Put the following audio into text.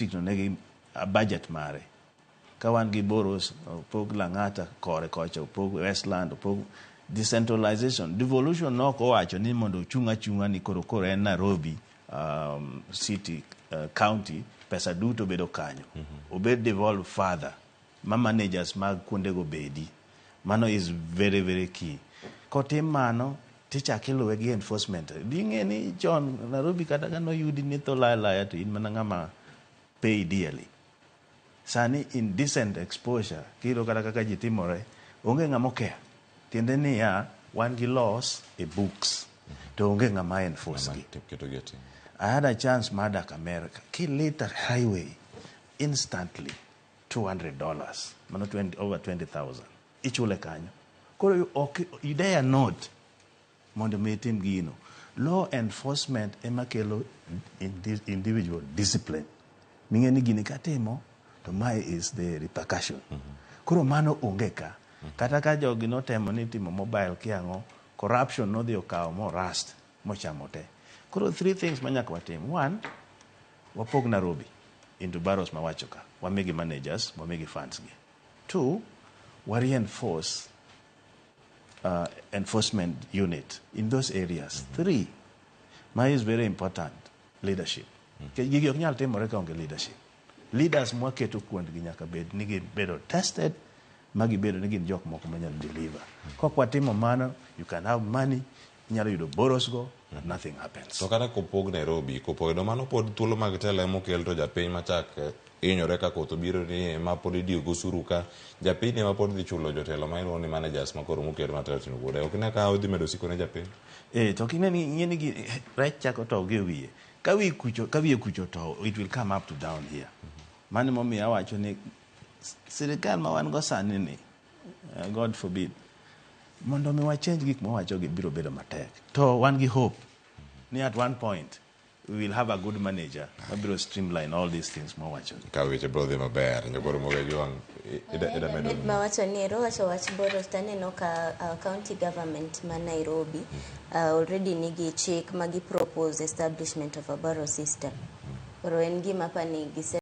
District no nigi budget mare. Ka wan gi boroughs, opog Lang'ata kore kocha, opog Westland, opog decentralization. Devolution nok owacho ni mondo ochung' achung'a ni koro koro en Nairobi city county pesa duto bedo kanyo. Obed devolve further ma managers mag kuondego bedi. Mano is very very key. Kotim mano tichak iluwe gi enforcement. Ding'e ni chon Nairobi kata ka noyudi ni tho laya laya to in mana ng'ama pay dearly. Sani indecent exposure kiyudo kata kaka ji timore onge ng'ama okia. Tiende niya wan gi laws e books to onge ng'ama enforce gi. I had a chance mar dak America. Kilita highway instantly $200 mano 20, over 20,000 ichule kanyo. Koro ok you dare not mondo mi itim gino. Law enforcement ema kelo individual discipline. Ming'e ni gini katimo to mae is the repercussion. Koro mano onge ka. Kata ka jogi notemo ni timo mobile kiang'o, corruption nodhi okawo mo rust mochamo te. Koro three things manyaka watim. One, wapog Nairobi into boroughs mawacho ka. Wamigi managers, wamigi funds gi. Two, wa reinforce enforcement unit in those areas. Three, ma is very important, leadership. Nikech gigi ok nyal timore ka onge leadership. Leaders mwaketo kuondgi nyaka bed ni gibedo tested ma gibedo ni gin jok moko manyalo deliver. Kok watimo mano, you can have money, inyalo yudo boroughs go, but nothing happens. To kata kopog Nairobi, kopog to mano pod thuolo mag telo emokel to japiny machak hinyore ka koth obiro ni ema pod idiyo go osuru ka japiny ema pod dhi chulo jotelo ma iluongo ni managers ma koro moket matelo timo kuonde. Ok ine ka odhi medo siko ne japiny? Eh, to kine ni ing'e ni rech chako tow gi e wiye. Ka wi kucho, ka wiye kucho tow, it will come up to down here. Mano emomiyo awacho ni sirikal ma wan go sani ni, God forbid, mondo mi wa change gik mwawacho gi biro bedo matek. To wan gi hope ni at one point we will have a good manager mabiro streamline all these things mwawacho gi. Ka weche biro dhi maber, nyakoro moga jwang' ida medo Med mawacho ni ero wacho wach boroughs taneno ka county government ma Nairobi already nigi chik ma gi propose establishment of a borough system. Koro en gima pani gise